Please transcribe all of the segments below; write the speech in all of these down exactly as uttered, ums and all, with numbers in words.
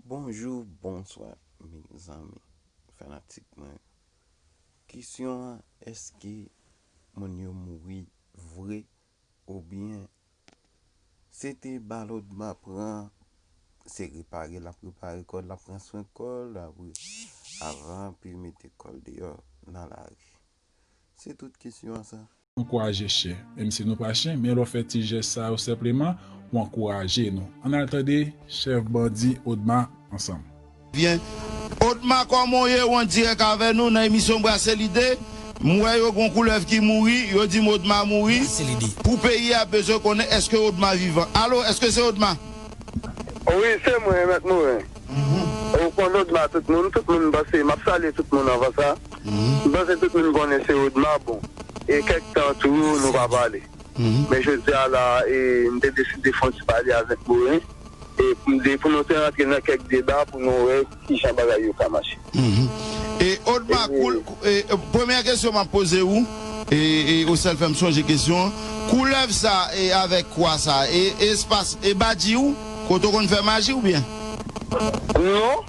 Bonjou, bonswa, mezanmi, fanatik mwen. Kesyon an, èske moun yo mouri vre oubyen se te bal Odma pran, se repare l ap repare kò l, l ap pran swen kò l, apre, avan pou l mete kò l deyò nan lari? Se tout kesyon an sa. Ankouraje chen, menm si nou pa chen, men lè w fè ti jès sa yo senpleman, w ankouraje nou. Ann al tande chèf bandi Odma ansanm. Byen. Odma, kòman w ye? Ou an dirèk avè nou nan emisyon Brase Lide. M wè yo gon koulèv ki mouri, yo di m Odma mouri. Pou peyi a bezwen konnen èske Odma vivan. Alo, èske se Odma? Wi, se mwen, Mèt Moren. Ou konn Odma, tout moun, tout moun panse, m ap salye tout moun anvan sa. M panse tout moun konnen se Odma, bon. E kèk tan tou, nou pa pale. Men jodi a la, e, m te deside fè yon ti pale avèk Moren. E pou m de-, pou nou te rantre nan kèk deba, pou nou wè kijan bagay yo ka mache. E Odma, e, koul-, e, e, premyè kesyon m ap poze ou, e, e, ou sèl fè m sonje kesyon an. Koulèv sa, e, avèk kwa sa, e, espas, e badji ou, kote w konn fè maji oubyen? Non.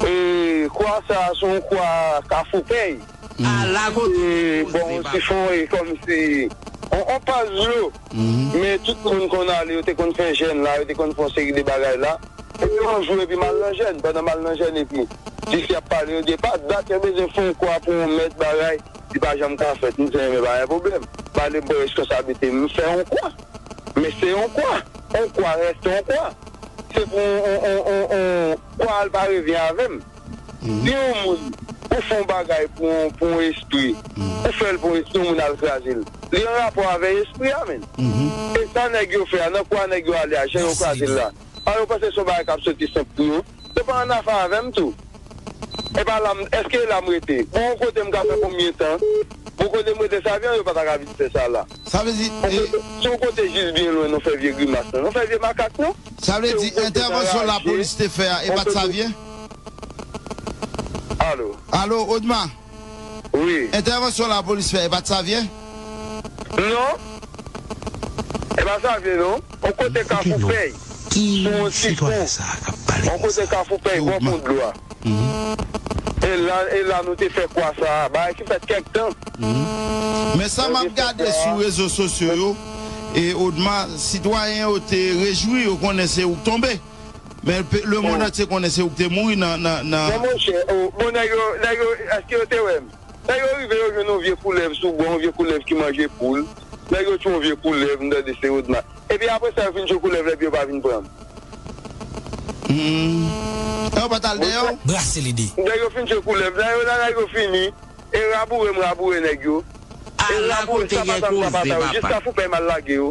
E kwa sa, se yon kwa Kafou Pèy. Ala kote. E, bon, sifon, e kòmsi on, on paz dlo. Men tout moun konn ale, yo te konn fè jèn la, yo te konn fè yon seri de bagay la. Epi yon jou, epi m al nan jèn, pandan m al nan jèn, epi, jis y ap pale, yo di, "Pa dat, yo bezwen fè yon kwa pou yon mèt bagay, li pa janm ka fèt." M di, "Enben, pa gen pwoblèm." M ale, m pran reskonsablite m, m fè yon kwa. Men se yon kwa. Yon kwa rete yon kwa. Se pou yon, yon, yon, yon, yon kwa al pa revyen avè m. Si yon moun, ou fè yon bagay pou yon, pou yon espri, ou fè l pou yon espri, yon moun al kraze l. Li an rapò avè espri a, menn. E sa nèg yo fè a, nan kwa nèg yo ale a, jan yo kraze l la. A, yo panse se yon bagay k ap soti senp pou yo. Yo pa annafè avè m tou. E pa la m, èske la m rete? Bon, yon kote m ka fè konbyen tan? Bon, kote m rete, sa vyen, yo pa ta ka vin fè sa la. Sa vle di, e, se yon kote jis byen lwen, nou fè vye grimas, non? Nou fè vye makak, non? Sa vle di, entèvansyon lapolis te fè a, e pa t Savyen? Alo? Alo, Odma? Wi. Entèvansyon lapolis fè, e pa t Savyen? Non. E pa Savyen, non. On kote Kafou Fèy. Sou yon ti pon. On kote Kafou Fèy, bò pon dlo a. E la, e la nou te fè kwa sa a. Bagay ki fèt kèk tan. Men sa m ap gade sou rezo sosyo yo, e Odma, sitwayen yo te rejwi, yo konnen se ou k tonbe. Men pe-, lemonn antye konnen se ou k te mouri nan, nan, nan. Non, monchè, o, bon, nèg yo, nèg yo, èske yo te wè m? Nèg yo rive, yo jwenn yon vye koulèv sou bò, yon vye koulèv ki manje poul. Nèg yo tchwe yon vye koulèv, m tande se Odma. Epi apre sa, yo fin tchwe koulèv la, epi yo pa vin pran m. E yo pa t al dèyè w? Brase lide. Nèg yo fin tchwe koulèv la, yo la, nèg yo fini. E raboure m raboure nèg yo. E raboure sa pata m sa pata yo. Jis Kafou Pèy m al lage yo.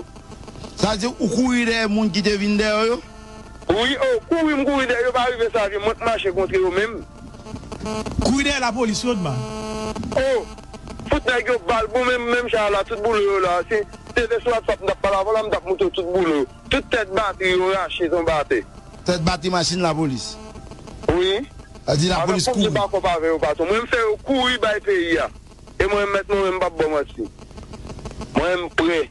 Sa vle di ou kouri dèyè moun ki te vin dèyè yo? Wi, o, kouri m kouri dèyè yo, pa rive Savyen, mwen k mache kontre yo menm. Kouri dèyè lapolis, wi, Odma. O, fout nèg yo bal, bon, menm, menm cha la, tout boule yo la. Si se te sou WhatsApp m t ap pale avè w la, m t ap montre w tout boule yo. Tout tèt batri yo rache tonbe atè. Tèt batri machin lapolis. Wi. Sa di lapolis kouri. Avèk Bondye pa kòb avè yo, patwon. Mwen, m fè yo kouri bay peyi a. E mwen, mèt mwen, mwen, m p ap ba w manti. Mwen, m prè.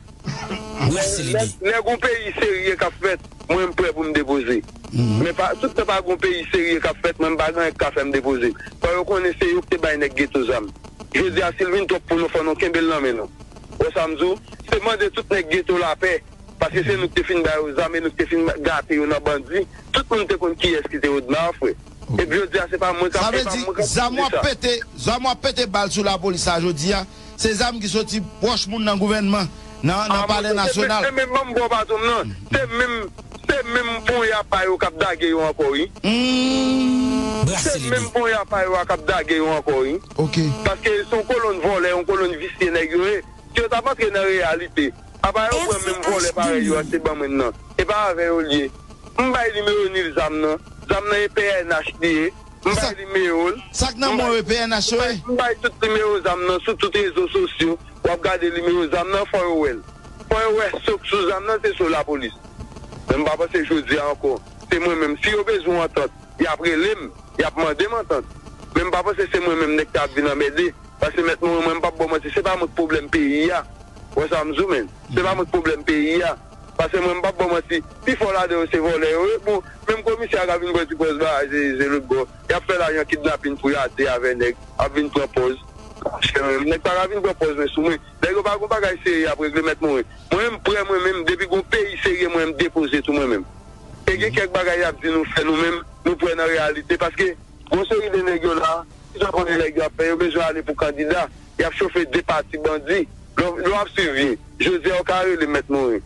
Lè, lè gon peyi serye k ap fèt, mwen, m prè pou m depoze. Men pa, tout tan pa gon peyi serye k ap fèt, mwen, m pa gen anyen k ka fè m depoze. Fò yo konnen se yo ki te bay nèg geto zam. Jodi a, si l vin twòp pou nou, fò nou kenbe l nan men nou. Wè sa m di w? Se mande tout nèg geto lapè. Paske se nou ki te fin ba yo zam e nou ki te fin gate yo nan bandi. Tout moun te konn kiyès ki te Odma, frè. Epi jodi a, se pa mwen k ap, se pa mwen k ap di sa. Sa vle di, zam w ap pete, zam w ap pete bal sou lapolis la jodi a, se zam ki soti pwòch moun nan gouvènman, nan, nan Palè Nasyonal. Se menm, se menm, ban m ba w patwon m nan. Se menm, se menm ponya pa yo k ap dage yo ankò, wi. Se menm ponya pa yo a k ap dage yo ankò, wi. Paske se yon kolonn vòlè, yon kolonn visye nèg yo ye. Si yo t ap antre nan reyalite, apa yo pran menm vòlè parèy yo a, se ban mwen nan. E pa avè yo l ye. M bay nimewo Nil zam nan. Zam nan e P N H li ye. M bay nimewo l. Sa k nan men w e P N H yo ye? M bay tout nimewo zam nan sou tout rezo sosyo. W ap gade nimewo zam nan, fò yo wè l. Fò yo wè so k sou zam nan, se so lapolis. Men m pa panse jodi a ankò, se mwen menm. Si yo bezwen yon antant, y ap rele m, y ap mande m antant. Men m pa panse se mwen menm nèg k ap vin anmède. Paske mèt mwen, mwen, m p ap ba w manti, se pa mwen k pwoblèm peyi a. Wè sa m di w, menn. Se pa mwen k pwoblèm peyi a. Paske mwen, m p ap ba w manti, pifò ladan yo se vòlè yo ye. Bon, menm komi Polisye a ka vin pran ti pòz ba, se, se lòt bò. Y ap fè lajan kidnapin pou y ate avè nèg, ap vin pran pòz. Nèg pa ka vin pran pòz men sou mwen. Nèg yo pa gon bagay serye y ap regle mèt Morin. Mwen menm, prè mwen menm, depi gon peyi serye, mwen menm depoze tou mwen menm. E gen kèk bagay y ap di nou fè nou menm, nou prè nan reyalite. Paske gon seri de nèg yo la, ki sa konnen nèg yo ap fè, yo bezwen ale pou kandida. Y ap chofe de pati bandi. Lè w ap swiv byen, jodi a w ka rele mèt Morin.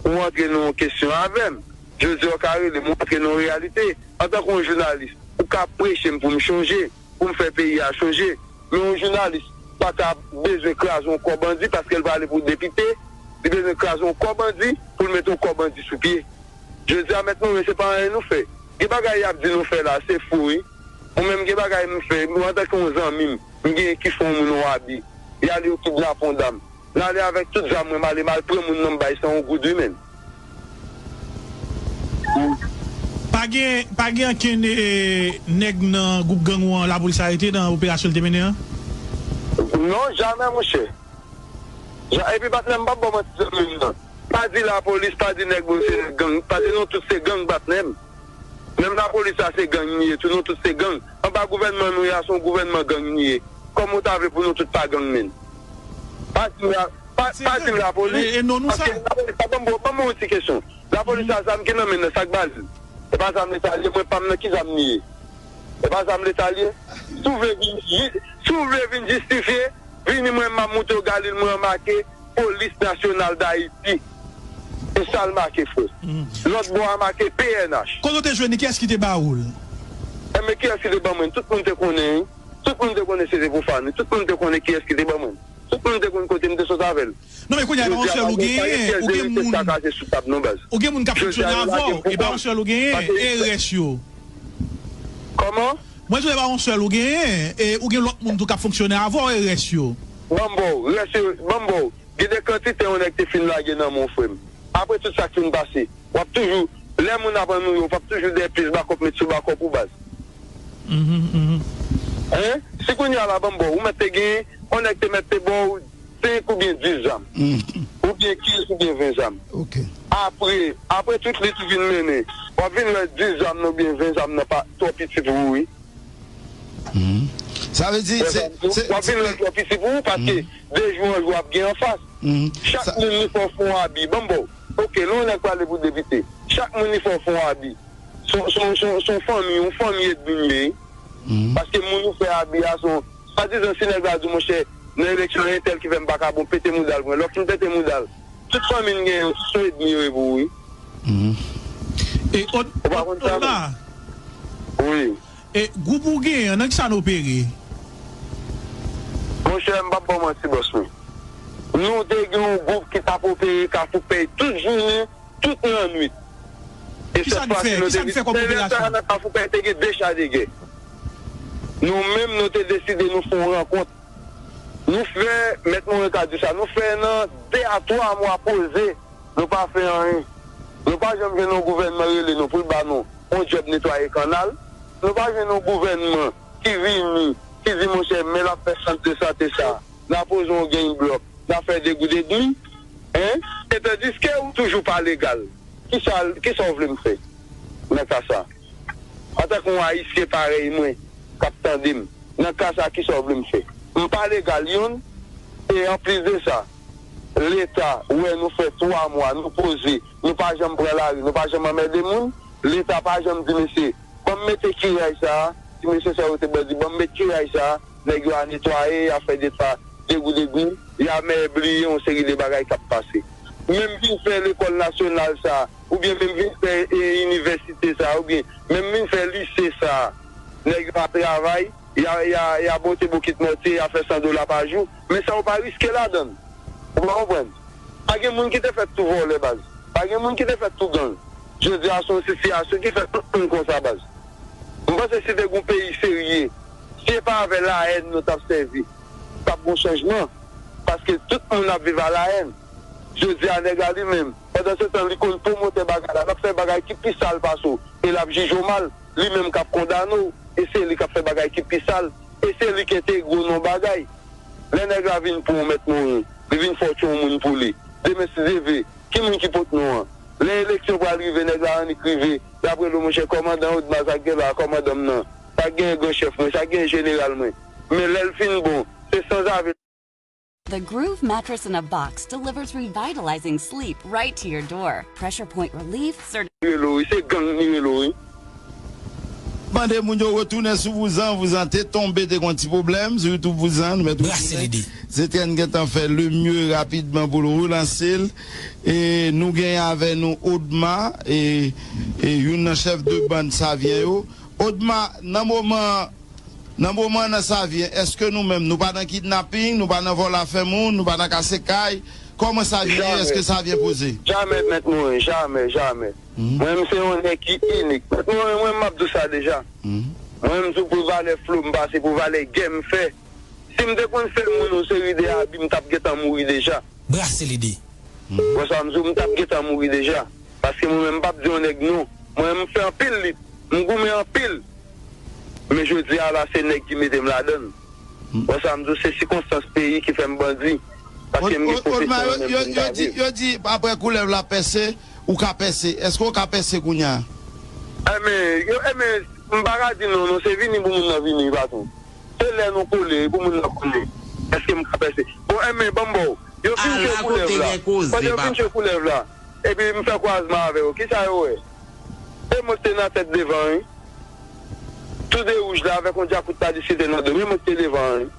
Ou antre nan yon kesyon avè m. Jodi a w ka rele m, ou antre nan yon reyalite. Antanke yon jounalis, ou ka preche m pou m chonje, pou m fè peyi a chonje. Men yon jounalis pa ka bezwen kraze yon kò bandi paske l prale pou depite, li bezwen kraze yon kò bandi pou l mete yon kò bandi sou pye. Jodi a mèt Morin, se pa anyen nou fè. Gen bagay y ap di nou fè la, se fou wi. Mwen menm gen bagay m fè, mwen antanke yon zanmi m, m genyen ki fè yon moun yon abi. Y ale yo kidnape yon dam. N ale avèk tout zam mwen, m ale m al pran moun nan m bay san yon goud wi menn. Pa gen, pa gen ankenn e, nèg nan gwoup gang ou an lapolis arete nan operasyon l te mennen an? Non, jamè monchè. Ja, epi patnè m p ap ba w manti zanmi m nan. Pa di lapolis, pa di nèg bon se gang, paske nou tout se gang patnè m. Menm lapolis la se gang li ye tou, nou tout se gang. Anba gouvènman nou ye a se yon gouvènman gang li ye. Kòman w ta vle pou nou tout pa gang menn? Pa di m la, pa, pa di m lapolis, paske lapolis la, ban m, ban m yon ti kesyon. Lapolis la zam ki nan men l nan sa k ba l li? E pa zam leta l ye, mwen pa m nan ki zam li ye? E pa zam leta l ye? Si w vle vin, si w vle vin jistifye, vini mwen m ap moutre w galil mwen an make Polis Nasyonal Dayiti. E sa l make frè. Lòt bò a make P N H. Kote w te jwenn li? Kiyès ki te ba ou l? Enben kiyès ki te ban mwen l? Tout moun te konnen wi. Tout moun te konnen se te pou Fanny. Tout moun te konnen kiyès ki te ban mwen l. Tout moun te konn kote m te sot avè l. Non men kounye a e pa yon sèl ou genyen, ou gen moun, ou gen moun k ap fonksyone avè w, e pa yon sèl ou genyen, e rès yo. Kòman? Mwen di w e pa yon sèl ou genyen, e ou gen lòt moun tou k ap fonksyone avè w, e rès yo. Ban m ba w, rès yo, ban m ba w. Gen de kantite yon nèg te fin lage nan men w frè m. Apre tout sa k fin pase, w ap toujou, lè moun ap annuiye w, w ap toujou dèyè plis bakòp met sou bakòp ou baz. Hein? Si kounye a la ban m ba w, ou mèt te genyen, yon nèg te mèt te ba w senk oubyen dis zam. Oubyen kenz oubyen ven zam. Apre, apre tout li tou vin mennen. W ap vin wè dis zam nan oubyen ven zam nan pa twò piti pou ou wi. Sa vle di se, se, w ap vin wè l twò piti pou ou paske de jou an jou w ap gen anfas. Chak moun li fè w fè yon abi. Ban m ba w. Oke, lè yon nèg prale pou depite, chak moun li fè w fè yon abi. Se yon, se yon, se yon, se yon fanmi, yon fanmi edmi l ye. Paske moun ou fè abi a, se yon, swadizan si nèg la di w, monchè, nan eleksyon a entèl ki fè m pa ka bon, pete mouda l pou mwen. Lè w fin pete mouda l, tout fanmi n genyen yo, se yon edmi yo ye pou ou wi. E, Od-, Ou pa konn sa, Oda, non? Wi. E gwoup ou genyen an, nan kisa n opere? Monchè, m p ap ba w manti, bòs mwen. Nou te gen yon gwoup ki t ap opere Kafou Pèy tout jounen, tout lannwit. E sèt fwa si nou te vin, men lè sa a nan Kafou Pèy te gen de cha de gè. Nou menm, nou te deside nou fè yon rankont. Nou fè, mèt Moren ka di sa, nou fè nan de a twa mwa poze, nou pa fè anyen. Nou pa janm jwenn yon gouvènman rele nou pou l ba nou yon djòb netwaye kannal. Nou pa jwenn yon gouvènman ki vini, ki di, monchè, men l ap fè sant de sante sa, n a poze yon gangblòk, n a fè de goud edmi. Hein? E tandiske ou toujou pa legal. Kisa, kisa w vle m fè nan ka sa? Antanke yon Ayisyen parèy mwen k ap tande m, nan ka sa, kisa w vle m fè? M pa legal, youn. E anplis de sa, Leta wè nou fè twa mwa, nou poze, nou pa janm pran lari, nou pa janm anmède moun. Leta pa janm di, mesye, ban m mete kiray sa a, si mesye sa yo te bandi, ban m met kiray sa a, nèg yo a netwaye, y a fè de pa, degou degou, y a mèbliye yon seri de bagay k ap pase. Menm vin fè lekòl nasyonal sa a, oubyen menm vin fè e, inivèsite sa a, oubyen menm vin fè lise sa a, nèg yo ap travay, y a, y a, y a bote bokit mòtye, y a fè san dola pa jou, men sa yo pa riske ladan l. Ou pa konprann? Pa gen moun ki te fèt tou vòlè baz. Pa gen moun ki te fèt tou gang. Jodi a se yon sitiyasyon ki fè tout moun konsa baz. M panse si te gon peyi serye, si e pa avè lahèn nou t ap sèvi, t ap gon chanjman. Paske tout moun ap viv a lahèn. Jodi a nèg la li menm, pandan se tan li konn pwomotè bagay la, l ap fè bagay ki pi sal pase w, e l ap jije w mal, li menm k ap kondane w, e se li k ap fè bagay ki pi sal, e se li k entegre w nan yon bagay. Lè nèg la vin pou w mèt Moren, li vin fè w tchon moun pou li. Demen si Dye vle, ki moun ki pot non an? Lè eleksyon pral rive, nèg la annik rive. Dapre l, monchè, kòmandan Odma, sa k gen la, kòmandan m nan. Sa k gen, gran chèf mwen, sa k gen, jeneral mwen. Men lè l fin bon, se sanzave. The Groove Mattress in a Box delivers revitalizing sleep right to your door. Pressure point relief, certi- Li rele w, wi, se gang li rele w, wi. Mande moun yo retounen sou Vouzan. Vouzan te tonbe, te gen yon ti pwoblèm sou YouTube Vouzan. Nou mèt retounen. Se T N gentan fè le mieux rapidman pou l relanse l. E nou gen avè nou Odma, e, e youn nan chèf de bann Savyen yo. Odma, nan moman, nan moman nan Savyen, èske nou menm, nou pa nan kidnaping, nou pa nan vòlò fè moun, nou pa nan kase kay? Kòman Savyen ye? Èske Savyen poze? Jamè, mèt Moren, jamè, jamè. Mwen menm se yon nèg ki inik. Mwen, mwen, mwen, m ap di w sa deja. Mwen menm, sou pou valè flo m pase, pou valè gè m fè. Si m te konn fè moun yon seri de abi, m t ap gentan mouri deja. Brase lide. Wè sa m di w, m t ap gentan mouri deja. Paske mwen menm, m p ap di yon nèg non. Mwen menm, m fè anpil lit. M goumen anpil. Men jodi a la, se nèg ki mete m ladan l. Wè sa m di w, se sikonstans peyi ki fè m bandi. Paske m gen pwofesyon nan men m pou m ka viv. Yo di, yo di, apre koulèv la pèse, ou ka pèse. Èske w ka pèse kounye a? Enben, yo, enben, m pa ka di non, non, se vini pou moun nan vini, patwon. Se lè nou kole, pou moun nan konnen. Èske m ka pèse? Bon, enben, ban m ba w. Yo fin jwe koulèv la. Pandan yo fin jwe koulèv la, epi m fè kwazman avè yo. Kisa yo wè? E mwen ki te nan tèt devan, wi. Tou de wouj la avèk yon djakout pa disite nan do m. E mwen ki te devan, wi.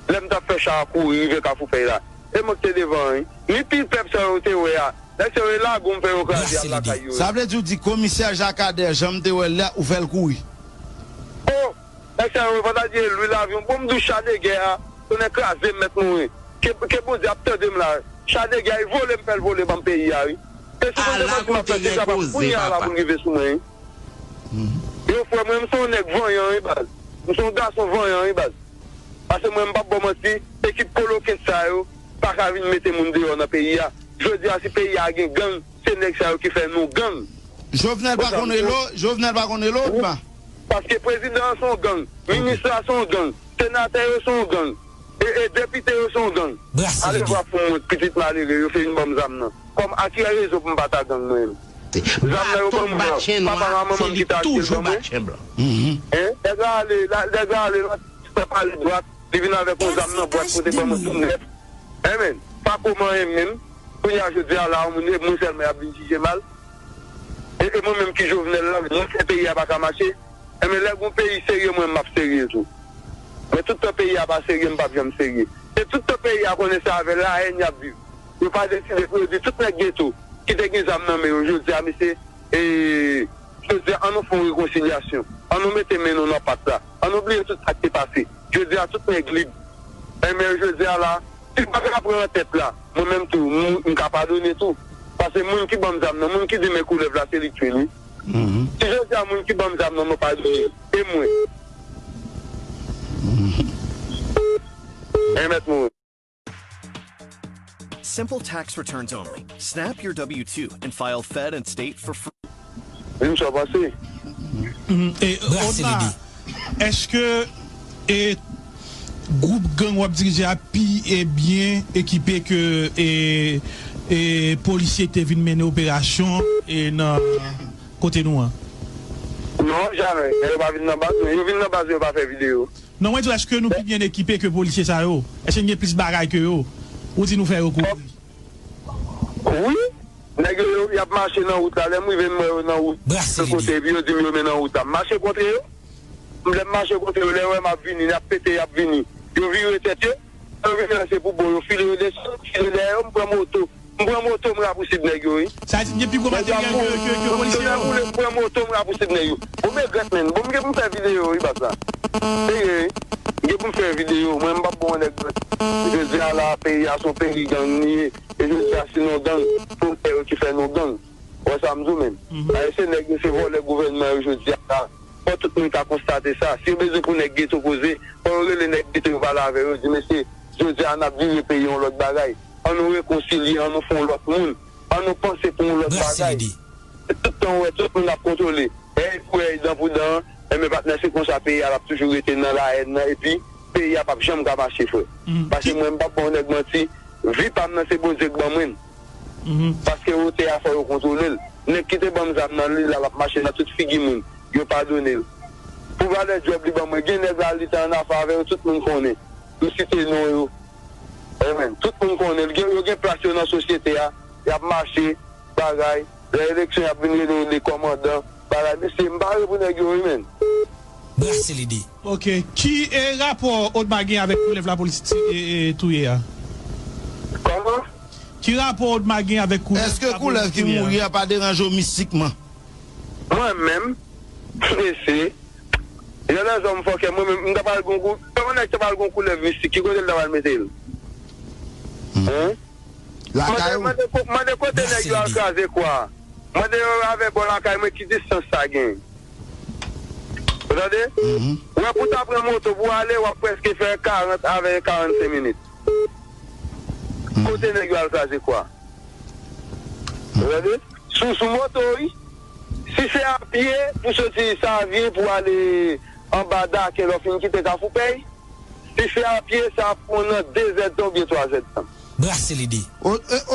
Lè m t ap fè cha a kouri rive Kafou Fèy la. E mwen ki te devan, wi. Ni pil pèp sa yo te wè a. Nèg sa yo e lagon m fè yo kraze al lakay yo. Sa vle di w di komisè Jakadè, jan m te wè l la, ou fè l kouri? O! Nèg sa yo, fò ta di e lwi lavyon. Bon, m di w cha de gè a, tonnè kraze m, mèt Moren. Ke, ke Bondye ap tande m la. Cha de gè a, e vole m fè l vole ban m peyi a, wi. E si Bondye mèt m ap fè, se kapab kounye a la pou l rive sou mwen, wi. Yo, frè mwen, m se yon nèg vanyan, wi, baz. M se yon gason vanyan, wi, baz. Paske mwen, m p ap ba w manti, ekip kolokent sa yo pa ka vin mete moun deyò nan peyi a. Jodi a, si peyi a gen gang, se nèg sa yo ki fè nou gang. Jovenel pa konn rele w, Jovenel pa konn rele w, Odma? Paske prezidan an se yon gang, minis la se yon gang, senatè yo se yon gang, e, e depite yo se yon gang. Ale frape yon pitit malere, yo fin ban m zam nan. Kòm a ki rezon pou m pa ta gang mwen menm? Zam nan yo ban m nan, papa m ak manman m ki te achte l ban mwen. Hein? Nèg la ale, la, nèg la ale, la, pale dwat, li vin avèk yon zam nan bwat kote ban mwen tou nèf. Enben, pa kòman enben, kounye a jodi a la, yon moun, e mwen sèlman y ap vin jije mal. E, e mwen menm ki Jovenel la, mwen fè peyi a pa ka mache. Enben, lè gon peyi serye, mwen m ap serye tou. Men tout tan peyi a pa serye, m p ap janm serye. E tout tan peyi a konnen se avè lahèn y ap viv. Yo pa deside pou yo di tout nèg geto ki te gen zam nan men yo, jodi a, mesye, e, jodi a, an nou fè yon rekonsilyasyon. An nou mete men nou nan pat la. An nou bliye tout sa k te pase. Jodi a, tout nèg lib. Enben, jodi a la, si m pa ka pran tèt la, mwen menm tou, m, m ka padone tou. Paske moun ki ban m zam nan, moun ki di men koulèv la, se li k tchwe l, wi. Si jodi a moun ki ban m zam nan, mwen padone, e mwen. Enben, mèt Moren. Simple tax returns only. Snap your W two and file Fed and State for free. Vin sa pase. Mm, e, Odma, èske, e, gwoup gang w ap dirije a pi, e, byen ekipe ke, e, e, polisye ki te vin mennen operasyon, e, nan kote nou an? Non, jamè. Yo pa vin nan baz mwen. Yo vin nan baz mwen, yo pa fè videyo. Non, mwen di w, èske nou pi byen ekipe ke polisye sa yo? Èske n gen plis bagay ke yo? Ou di nou fè yo kouri. Wi. Nèg yo, yo, y ap mache nan wout la. Lè m rive, m wè yo nan wout. Brase lide. Kote, epi yo di m yo men nan wout la. M mache kontre yo. M, lè m mache kontre yo, lè yo wè m ap vini, y ap pete, y ap vini. Yo vire tèt yo. Lè yo vini la, se pou bon, yo file yo desann, m file dèyè yo, m pran moto. M pran moto, m rapousib nèg yo, wi. Sa di, gen pi gwo materyèl ke, ke, ke polisye yo. Nèg boule, m pran moto, m rapousib nèg yo. Bon, m regrèt, menn. Bon, m gen pou m fè videyo, wi, baz la. Serye, wi. M gen pou m fè videyo. Mwen, m p ap bon nèg. Jodi a la, peyi a se yon peyi gang li ye. E jodi a, si nou gang, se yon nèg yo ki fè nou gang. Wè sa m di w, menn. Paske se nèg yo, se vòlè gouvènman yo jodi a la. Fò tout moun ka konstate sa. Si yo bezwen pou nèg geto koze, fò yo rele nèg geto yo pale avè yo, di, mesye, jodi a n ap vire peyi yon lòt bagay. An nou rekonsilye, an nou fè yon lòt moun. An nou panse pou yon lòt bagay. Se tout tan ou wè tout moun ap kontwole. Èy pou èy, dan pou dan, enben patnè, se konsa peyi a l ap toujou rete nan lahèn nan, epi peyi a p ap janm ka mache, frè. Paske mwen, m p ap ba yon nèg manti, vi pa m nan se Bondye k ban mwen l. Paske wotè a fò yo kontwole l. Nèg ki te ban m zam nan li la, l ap mache nan tout figi moun. Yo padone l. Pou valè djòb li ban mwen, gen nèg la li te annafè avè yo, tout moun konnen. M site non yo. Amen. Tout moun konnen l. Gen, yo gen plas yo nan sosyete a. Y ap mache, bagay. Lè eleksyon, y ap vin rele yo le kòmandan. Bagay, mesye, m pare pou nèg yo, wi, men. Brase lide. Ok. Ki e, rapò Odma gen avèk koulèv lapolis e, e, touye a? Kòman? Ki rapò Odma gen avèk koulèv Èske koulèv ki mouri a pa deranje w mistikman? Mwen menm, mesye, jan lèzòm fòkè, mwen menm, m ta pral gon kou, kòman nèg ta pral gon koulèv mistik, ki kote l ta pral mete l? Hein? Lakay ou? Mande kote nèg yo al kraze kwa. Mande yo avè bò lakay mwen ki distans sa gen. Ou tande? Wè pou ta pran moto pou ale, w ap prèske fè karant avè karannsenk minit. Kote nèg yo al kraze kwa? Ou tande? Sou sou moto wi. Si se a pye pou soti Savyen pou ale anba Dakè lè w fin kite Kafou Pèy, si se a pye sa ap pran nan de zèdtan oubyen twa zèdtan. Brase lide.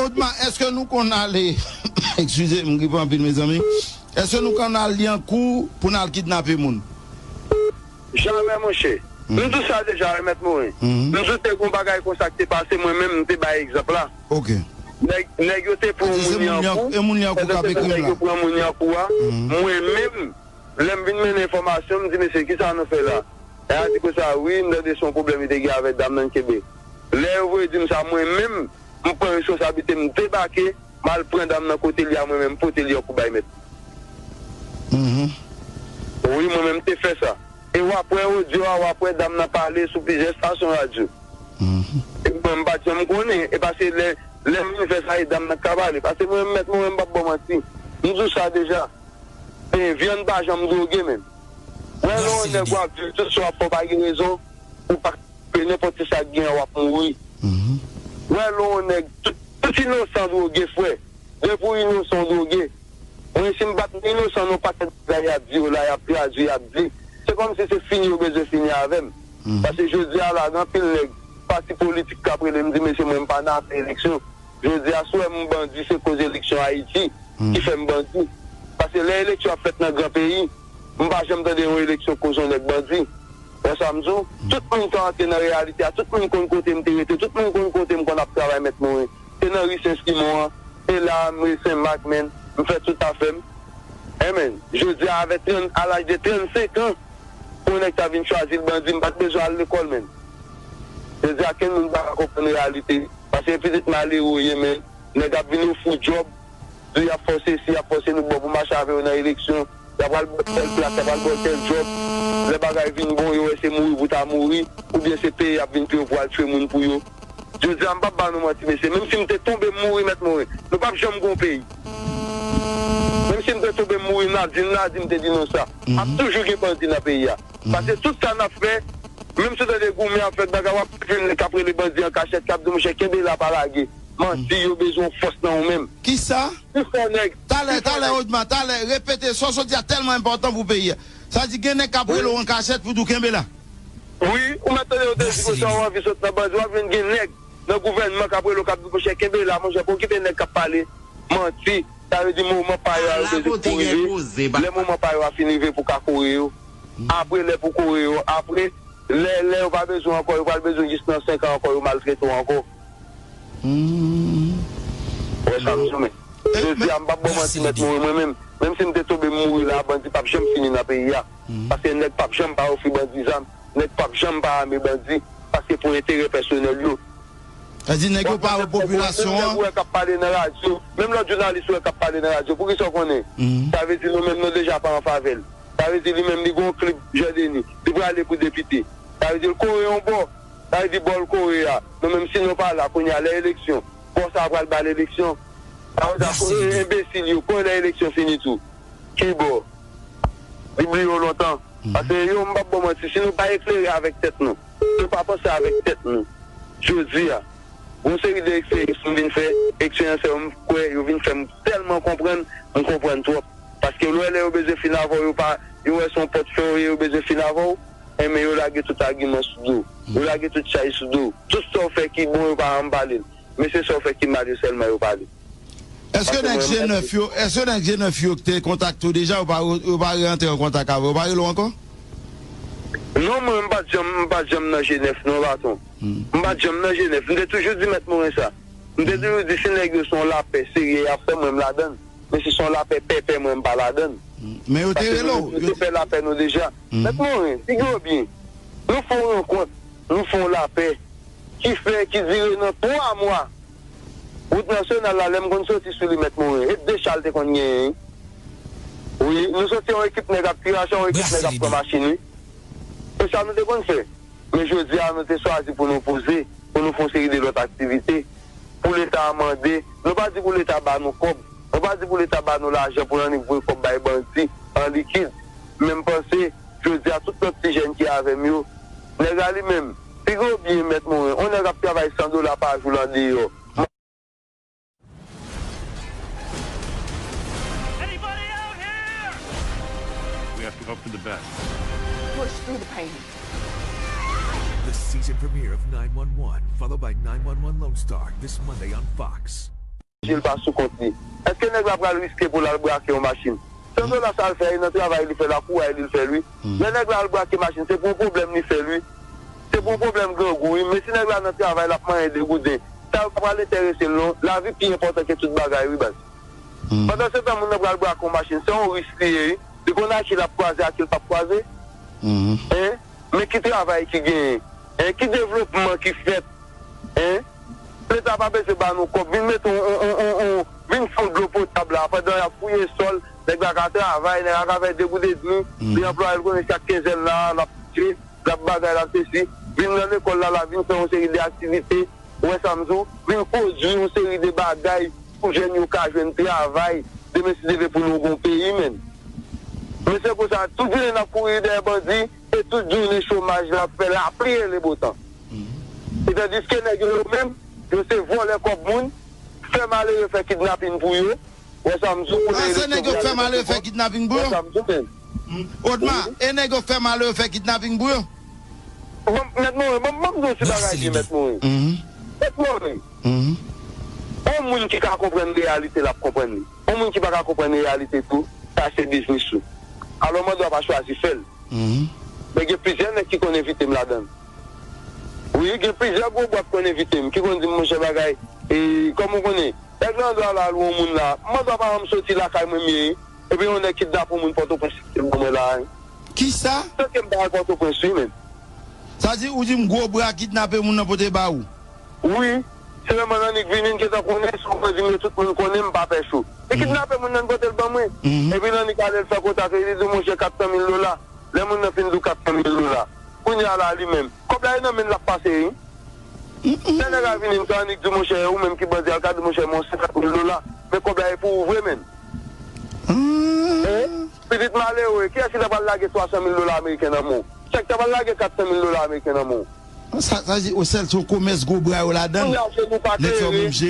Odma, èske nou konn ale, eskize m, m gripe anpil mezanmi, èske nou konn al Lyankou pou n al kidnape moun? Jamè monchè. M di w sa deja wi Mèt Morin. M di w te gon bagay konsa ki te pase mwen menm m te bay egzanp la. Ok. Nèg nèg yo te pran moun Lyankou. E moun Lyankou k ap ekri m la. Nèg yo pran moun Lyankou a. Mwen menm, lè m vin mennen enfòmasyon, m di mesye kisa nou fè la? Nèg la di konsa wi, m tande se yon pwoblèm li te gen avèk dam nan kenbe. Lè yo voye di m sa mwen menm, m pran responsablite m debake, m al pran dam nan kote li a mwen menm, m pote Lyankou bay mèt. Wi, mwen menm m te fè sa. E w ap wè odyo a, w ap wè dam nan pale sou plizyè estasyon radyo. E mwen m pa t janm konnen. E paske lè lè m vin fè sa, e dam nan k ka pale. Paske mwen menm mèt mwen, mwen m p ap ba w manti. M di w sa deja. E vyann pa janm dwoge menm. Wè lè yon nèg w ap viv tout sa w ap fè w pa gen rezon, ou pa Ke nenpòt ki sa k gen an w ap mouri. Wè lè yon nèg, tout inosan dwoge frè. Depi w inosan w dwoge. Mwen si m pa t inosan nan yon pakèt bagay y ap di yo la, y ap tradui, y ap di. Se kòmsi se fini yo bezwen fini avè m. Paske jodi a la gen anpil nèg, pati politik k ap rele m di mesye mwen m pa nan afè eleksyon. Jodi a si w wè m bandi se koz eleksyon Ayiti ki fè m bandi. Paske lè eleksyon ap fèt nan gran peyi, m pa janm tande yon eleksyon koz yon nèg bandi. Wè sa m di w? Tout moun ka antre nan reyalite a, tout moun konn kote m te rete, tout moun konn kote m konn ap travay mèt mwen. Se nan ri Sen Simon an, se la m ret Sen Mak menn, m fè tout afè m. Enben, jodi a avè trant, a laj de trannsenk an, pou yon nèg ta vin chwazi l bandi, m pa t bezwen al lekòl menn. Jodi a kenn moun pa ka konprann reyalite, paske pitit malere w ye menn, nèg ap vin ofri w djòb, di y ap fè w sesi, y ap fè w sesi, nou bon pou mache avè yo nan eleksyon, y ap al ba w tèl plas, y ap al ba w tèl djòb, lè bagay vin bon, yo wè se mouri pou ta mouri, oubyen se peye y ap vin peye w pou al tchwe moun pou yo. Jodi a m p ap ba nou manti mesye, menm si m te tonbe m mouri mèt mouri, nou p ap janm gon peyi. Menm si m te tonbe m mouri, n a di, n a di m te di nou sa. Ap toujou gen bandi nan peyi a. Paske tout sa n ap fè, menm si w tande goumen ap fèt bagay, w ap jwenn nèg k ap rele bandi an kachèt, k ap di monchè kenbe la pa lage. Manti, yo bezwen yon fòs nan ou menm. Kisa? Pifò nèg. Talè, talè Odma, talè, repete, sa w sot di a tèlman enpòtan pou peyi a. Sa di gen nèg k ap rele w an kachèt pou di w kenbe la. Wi, ou mèt tande yo te di konsa w anvi sot nan bandi, w ap jwenn gen nèg nan gouvènman k ap rele w k ap di monchè kenbe la monchè pa okipe nèg k ap pale manti, sa vle di moman pa yo a yo bezwen pou rive, lè moman pa yo a fin rive pou ka kore yo, apre lè pou kore yo, apre lè lè yo pa bezwen ankò yo pral bezwen jis nan senk an ankò yo maltrete w ankò. Wè sa m di w men. Jodi a m p ap ba w manti mèt mouri mwen menm. Menm si m te tonbe m mouri la, bandi p ap janm fini nan peyi a. Paske nèg p ap janm pa ofri bandi zam, nèg p ap janm pa ame bandi, paske pou enterè pèsonèl yo. Sa di nèg yo pa wè popilasyon an. Menm lòt jounalis ou wè k ap pale nan radyo, poukisa w konnen? Sa vle di nou menm nou deja pa an favè l. Sa vle di li menm li gen yon klib Jan Deni, li prale pou depite. Sa vle di l kore yon bò. Sa vle di bò l kore a, nou menm si nou pa la kounye a lè eleksyon, bò sa a pral ba l eleksyon. Sa vle di a konnen enbesil yo, konnen lè eleksyon fini tou. Ki bò? Li bliye w lontan. Paske yo m p ap ba w manti, si nou pa eklere avèk tèt nou, nou pa panse avèk tèt nou, jodi a, gon seri de eksperyans m vin fè, eksperyans sa yo m kwè yo vin fè m tèlman konprann, m konprann twòp. Paske lè w wè lè yo bezwen fin avè w, yo pa, yo wè se yon pòtfè w ye, yo bezwen fin avè w, enben yo lage tout agiman sou do w. Yo lage tout chay sou do w. Tout sa w fè ki bon, yo pa janm pale l. Men se sa w fè ki mal yo sèlman yo pale. Èske nèg G nèf yo, èske nèg G nèf yo ki te kontakte w deja, yo pa, yo pa re antre an kontak avè w, yo pa rele w ankò? Non, mwen, m pa t janm, m pa t janm nan G nèf, non, baton. M pa t janm nan G nèf. M te toujou di Mèt Moren sa. M te toujou di, si nèg yo se yon lapè serye y ap fè, mwen, m ladann. Men si se yon lapè pèpè, mwen, m pa ladann. Men yo te rele w, yo te fè lapè nou deja. Mèt Moren, figi w byen. Nou fè yon rankont, nou fè yon lapè ki fè, ki dire nan twa mwa. Wout nasyonal la, lè m konn soti sou li, Mèt Moren, e de cha l te konn genyen, wi. Wi, nou soti yon ekip nèg ap tire, yon ekip nèg ap pran machin, wi. E sa nou te konn fè. Men jodi a, nou te chwazi pou nou poze, pou nou fè yon seri de lòt aktivite, pou Leta a mande. Nou pa di pou Leta ba nou kòb. Nou pa di pou Leta ba nou lajan pou n annik voye kòb bay bandi an likid. Men m panse, jodi a, tout lòt ti jèn ki avè m yo, nèg la li menm, figi w byen, Mèt Moren, yon nèg ap travay san dola pa jou l andeyò. We have to hope for the best. Push through the pain. The season premiere of nine one one, followed by nine one one Lone Star, this Monday on Fox. Jil pa sou kont li. Èske nèg la pral riske pou l al brake yon machin? San dola sa l fè, e nan travay li fè l, ak woulay li l fè l, wi. Lè nèg la al brake machin, se pou yon pwoblèm li fè l, wi. Se pou yon pwoblèm grangou, wi. Men si nèg la nan travay, l ap manyen degouden, sa yo pa pral enterese l, non. Lavi pi enpòtan ke tout bagay, wi, baz. Pandansetan, moun nan pral brake yon machin, se yon risk li ye, wi. Li konn a ki l ap kwaze, a ki l p ap kwaze. Hein? Men ki travay ki genyen? Hein? Ki devlopman ki fèt? Hein? Leta pa bezwen ba nou kòb. Vin mete yon, yon, yon, yon, yon, vin fè yon dlo potab la. Pandan y ap fouye sòl, nèg la ka travay, nèg la ka fè de goud edmi, li anplwaye l konnen chak kenzèn la, l ap touche, l ap bagay, l ap sesi. Vin nan lekòl la, la vin fè yon seri de aktivite. Ou wè sa m di w? Vin pwodui yon seri de bagay pou jèn yo ka jwenn travay. Demen si Dye vle pou nou gen yon peyi, menn. Men se konsa, tout jounen n ap kouri dèyè bandi, e tout jounen chomaj la ap fè lapli e lebotan. E tandiske nèg yo, yo menm, yo se vòlè kòb moun, fè malere, fè kidnapin pou yo. Wè sa m di w, pou lè eleksyon. A, se nèg yo k fè malere, fè kidnapin pou yo? Wè sa m di w, menn. Odma, e nèg yo k fè malere, fè kidnapin pou yo? Mèt Moren, ban m di w yon ti bagay byen, Mèt Moren. Mèt Moren, yon moun ki ka konprann reyalite, l ap konprann li. Yon moun ki pa ka konprann reyalite tou, sa se biznis ou. Alò, mande w a pa chwazi fè l. Men gen plizyè nèg ki konn envite m ladan l. Wi, gen plizyè gwo bwat konn envite m, ki konn di m, monchè, bagay, e, kòman w konnen, nèg la andwa la, lwe yon moun la, m andwa pa janm soti lakay mwen m ye, epi yon nèg kidnape yon moun Pòtoprens, se ban mwen la. Kisa? Tanke m pa al Pòtoprens, wi, menn. Sa di, ou di m gwo bra kidnape moun nan pote ba ou? Wi, se lè mwen annik vini, m gentan konnen, si w pran di m yo, tout moun konnen m pa pè cho. Li kidnape moun nan, li pote l ban mwen. Epi l annik ale, l fè kontak li, li di w, monchè, kat san mil dola. Lè moun nan fin di w kat san mil dola, kounye a la, li menm, kòb la e nan men l l ap pase, wi. Lè nèg la vini, m ka annik di w, monchè, ou menm ki bandi a, l ka di w, monchè, men yon senkant mil dola. Men kòb la e pou ou vre, menn. Hein? Pitit malere, kiyès ki ta pral lage twa san mil dola ameriken nan men w? Chak ta pral lage kat san mil dola ameriken nan men w. Sa, sa di, o sèl se yon komès gwo bra yo ladan l. Kounye a, je nou pa klere,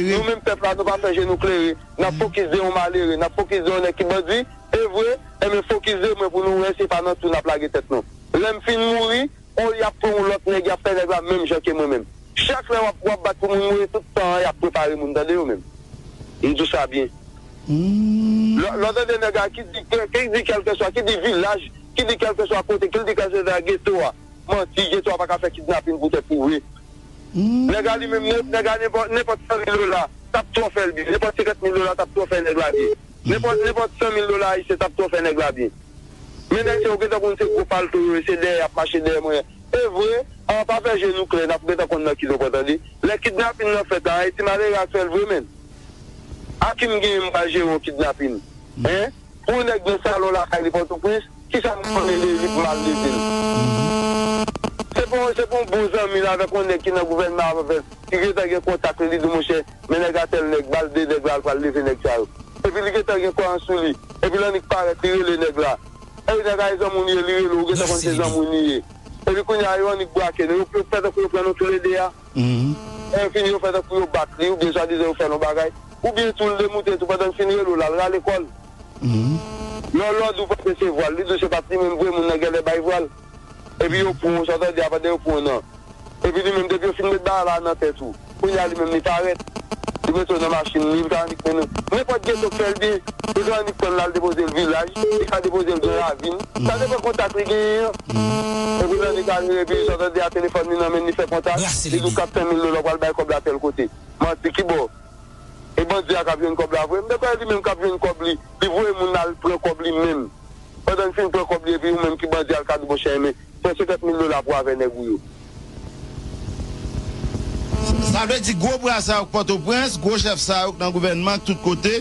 nou menm pèp la, nou pa fè je nou klere. N ap fokis de yon malere, n ap fokis de yon nèg ki bandi, e vre, enben fokis de mwen pou nou wè se pa nan twou n ap lage tèt nou. Lè m fin mouri, o, y ap pran yon lòt nèg, y ap fè nèg la menm jan ke mwen menm. Chak lè w ap, w ap bat pou moun mouri, tout tan an, y ap prepare moun, tande yo menm. M di w sa byen. Lè, lè w tande nèg la ki di, ki, ki di kèlkeswa, ki di vilaj, ki di kèlkeswa kote, ki di kèlkeswa geto a, manti, geto a pa ka fè kidnapin poutèt li vre. Nèg la li menm, nè-, nèg la nenpòt, nenpòt san mil dola, t ap twò fè l byen. Nenpòt senkant mil dola, t ap twò fè nèg la byen. Nenpòt, nenpòt san mil dola ayisyen, t ap twò fè nèg la byen. Men nèg sa yo gentan konn se gwo palto yo ye, se dèyè y ap mache dèyè mwen. E vre, an pa fè je nou klè, n ap gentan konn nan ki nou pran, tande. Lè kidnapin nan fèt la, e ti malere a k fè l vre, menn. A ki m genyen m pral jere yon kidnapin? Hein? Pou yon nèg nan salon lakay li Pòtoprens, kisa m konnen de li pou m al leve l? Se pa, se pa yon bon zanmi l avèk yon nèg ki nan gouvènman avè l, ki gentan gen kontak li, li di, monchè, men nèg a tèl nèg, ba l de nèg la, l pral leve nèg sa yo. Epi li gentan gen kwayans sou li. Epi l annik parèt, li rele nèg la. Epi nèg la e zanmi w li ye, li rele w, ou gentan konn se zanmi w li ye. Epi kounye a, yo annik brake nou, yo, yo fè tankou yo pran nou toulede a. Lè yo fini, yo fè tankou yo bat li, oubyen swadizan yo fè l yon bagay. Oubyen tou, l demoute tou, pandan l fin rele w la, l rale kò l. Lè w, lè w di w pa resevwa l, li di w se pa t li menm vre, moun nan genlè bay vwal. Epi yo pran w, sa w tande a, pandan yo pran w nan. Epi li menm, depi yo fin met bagay la nan tèt ou, kounye a li menm li parèt. Li mete w nan machin li, li ka annik mennen w. Nenpòt geto k fè l byen, li ka annik pran l al depoze l vilaj, li ka depoze l gen ravin. Sa depann kontak li genyen an. Epi lè li ka rive, epi sa tande a telefòn li nan men li fè kontak, li di w k ap fè mil dola, w pral bay kòb la tèl kote. Manti, ki bò? E bandi a k ap jwenn kòb la vre? M te kwè li menm k ap jwenn kòb li, li voye moun al pran kòb li menm. Pandan l fin pran kòb li, epi ou menm ki bandi a, l ka di, monchè, men, pran senkant mil dola pou avè nèg ou yo. Sa vle di gwo bra sa yo k Pòtoprens, gwo chèf sa yo k nan gouvènman, k tout kote,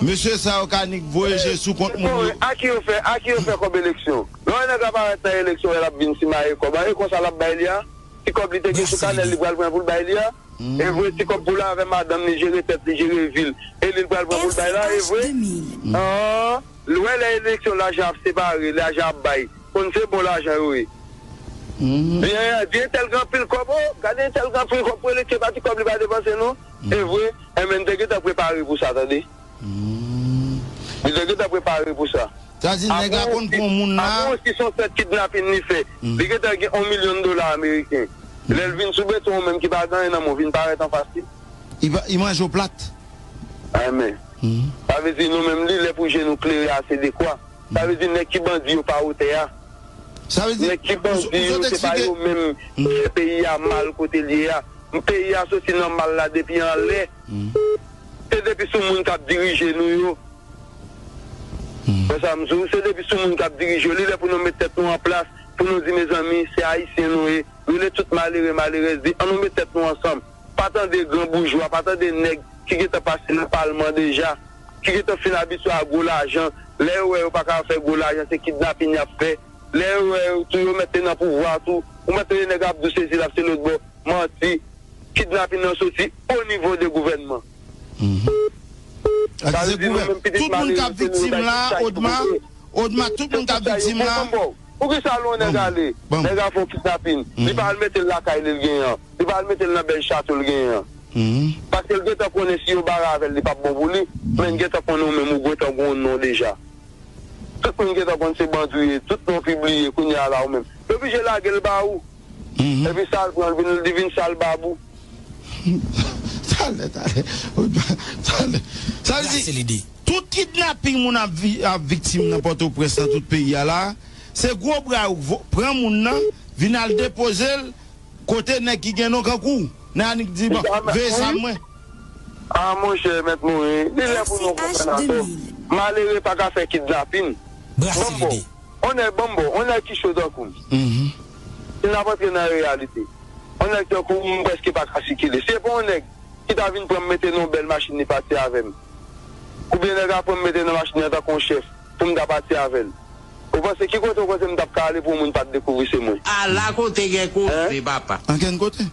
mesye sa yo ka nik voye je sou kont moun yo. A ki yo fè, a ki yo fè kòb eleksyon? Lè yon nèg la parèt nan eleksyon, lè l ap vin simaye kòb an, e konsa l ap bay li a? Ti kòb li te gen sou kanèl li pral pran pou l bay li a? E vre, ti kòb pou l avè madanm li, jere tèt li, jere vi l, e li l pral pran pou l bay la, e vre? An, lè, lè eleksyon, lajan ap separe, lajan ap bay, konn se bon lajan yo ye. Di, di entèl gen anpil kòb, o, gade entèl gen anpil kòb pou eleksyon, pa ti kòb li pa depanse non. E vre, enben, n te gentan prepare pou sa, tande. Li te gentan prepare pou sa. Sa di nèg la konn pran moun la. Avan osi se yon sèt kidnapin li fè. Li gentan gen yon milyon dola ameriken. Lè l vin sou beton, ou menm ki pa gen anyen nan men w, vin parèt anfas li. Li manje w plat. Amèn. Sa vle di nou menm li, lè pou je nou klere ase dekwa. Sa vle di nèg ki bandi yo pa wotè a. Sa vle di nèg ki bandi yo, se pa yo menm ki fè peyi a mal kote l ye a. Peyi a soti nan mal la depi anlè. Se depi sou moun k ap dirije nou yo. Wè sa m di w, se depi sou moun k ap dirije yo. Li lè pou nou met tèt nou an plas, pou nou di, mezanmi, se ayisyen nou ye. Rele tout malere, malerèz, di, ann nou met tèt nou ansanm. Pa tande gran boujwa, pa tande nèg ki gentan pase nan palman deja, ki gentan fin abitye a gwo lajan. Lè yo wè yo pa ka fè gwo lajan, se kidnapin y ap fè. Lè yo wè yo tou, yo mete nan pouvwa tou. Ou mèt tande nèg ap di w sesi l ap se lòt bò. Manti. Kidnapin nan soti o nivo de gouvènman. Sa vle di nou menm pitit malere, se nou yo bay tout chay pou kote. Odma, tout moun k ap viktim la. Poukisa lè yon nèg ale, nèg la fè yon kidnapin, li pa al mete l lakay li l genyen an, li pa al mete l nan bèl chato l genyen an. Paske l gentan konnen si yo bare avè l, li p ap bon pou li, men l gentan konnen ou menm ou gentan gen yon non deja. Tout moun gentan konn se bandi w ye, tout non pibliye, kounye a la ou menm. Yo blije lage l ba ou. Epi sa l pran, l vin, li vin sal bab ou. Talè, talè. Talè. Sa vle di, tout kidnaping moun ap, vi- ap viktim nan Pòtoprens, nan tout peyi a la, se gwo bra yo vo- pran moun nan, vin al depoze l kote nèg ki gen non kankou w. Nan annik di, bon, veye sa mwen. A, monchè, mèt Morin, li lè pou nou konprann atò. Malere pa ka fè kidnapin. Ban m ba w. On nèg, ban m ba w, on nèg ki cho tankou m. Si n ap antre nan reyalite, on nèg tankou m, m prèske pa ka sikile. Si se pa on nèg ki ta vin pran m mete nan yon bèl machin, li pati avè m. Oubyen nèg la pran m mete nan machin nan tankou yon chèf pou m ta pati avè l. Ou panse ki kote ou panse m t ap ka ale pou yon moun pa t dekouvri se mwen? Ala kote gen koze, papa. Ankenn kote.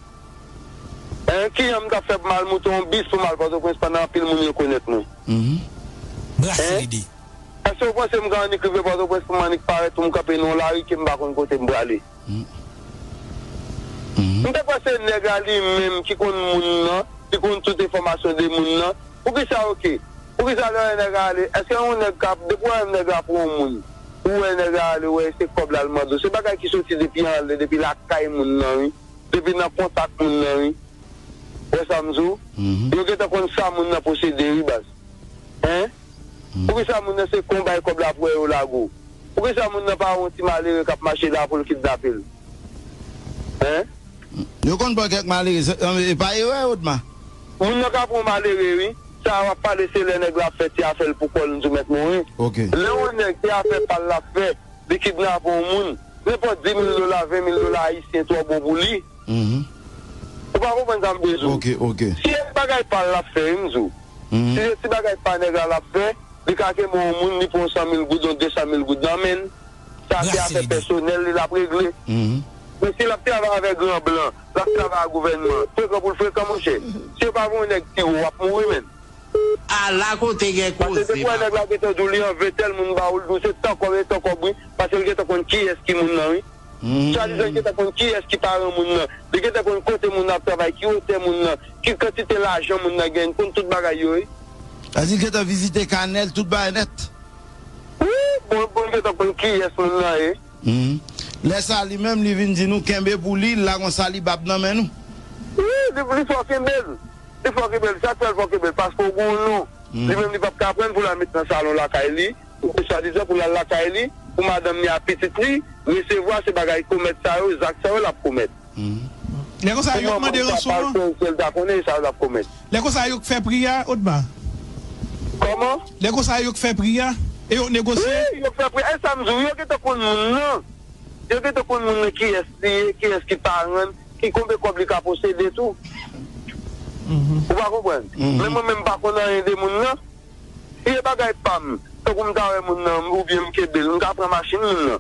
Hein, kijan m t ap fè pou m al moute yon bis pou m al Pòtoprens pandan anpil moun rekonèt mwen? Brase lide. Èske ou panse m ka annik rive Pòtoprens pou m annik parèt pou m kanpe nan yon lari ke m pa konn kote m prale? M te panse nèg la li menm ki konn moun nan, ki konn tout enfòmasyon de moun nan. Poukisa, oke? Poukisa lè w wè nèg la ale, èske yon nèg ka, depi w wè nèg la pran yon moun, ou wè nèg la ale, ou wè se kòb la l mande w, se bagay ki soti depi anlè, depi lakay moun nan, wi. Depi nan kontak moun nan, wi. Wè sa m di w? Yo gentan konn sa moun nan posede, wi, baz. Hein? Poukisa moun nan se kon bay kòb la pou wè yo lage w? Poukisa moun nan pa wè yon ti malere k ap mache la pou l kidnape l? Hein? Yo konn pran kèk malere, se- e pa erè, Odma? Moun nan ka pran yon malere, wi. Sa w ap pale, se lè nèg la ap fè ti afè l pou kò l, m di w, mèt Morin. Lè yon nèg, se afè pa l l ap fè, li kidnape yon moun, nenpòt di mil dola, ven mil dola ayisyen twò bon pou li. Ou pa konprann sa m vle di w. Si se ti bagay pa l l ap fè, wi, m di w. Si se ti bagay pa nèg la l ap fè, li ka kenbe yon moun, li pran yon san mil goud, yon de san mil goud nan men l. Sa se afè pèsonèl li l ap regle. Men si l ap travay avèk gran blan, l ap travay ak gouvènman, frekan pou l frekan, monchè. Si yo pa voye yon nèg tire w, w ap mouri, menn. Ala kote gen koze, papa. Paske depi w wè nèg la gentan di w li anvi tèl moun ba w, l di w se tan kòb, e tan kòb, wi. Paske l gentan konn kiyès ki moun nan, wi. Swadizan l gentan konn kiyès ki paran moun nan. Li gentan konn kote moun nan ap travay, ki wotè moun nan, ki kantite lajan moun nan genyen, l konn tout bagay yo, wi. Sa di l gentan vizite kanè l, tout bagay nèt. Wi, bon, bon, l gentan konn kiyès moun nan ye. Lè sa, li menm, li vin di nou kenbe pou li, l lage yon salibab nan men nou. Wi, li, li fò kenbe l. Li fòk kenbe l, sa k fè l fòk kenbe l, paske w gen yon non. Li menm li p ap ka pran l pou l al met nan salon lakay li, swadizan pou l al lakay li, pou madanm li ak pitit li resevwa se bagay komèt sa yo, zak sa yo l ap komèt. Lè konsa yo k mande ranson an? Sèl ta konnen sa l ap komèt. Lè konsa yo k fè pri a, Odma? Kòman? Lè konsa yo k fè pri a? E yo k negosye? Wi, yo k fè pri a. E sa m di w, yo gentan konn moun nan. Yo gentan konn moun nan kiyès li ye, kiyès ki paran l, ki konbyen kòb li ka posede tou. Ou pa konprann? Men mwen menm m pa konn anyen de moun nan. Si e bagay pa m, tankou m ta wè moun nan oubyen m kenbe l, m ka pran machin moun nan.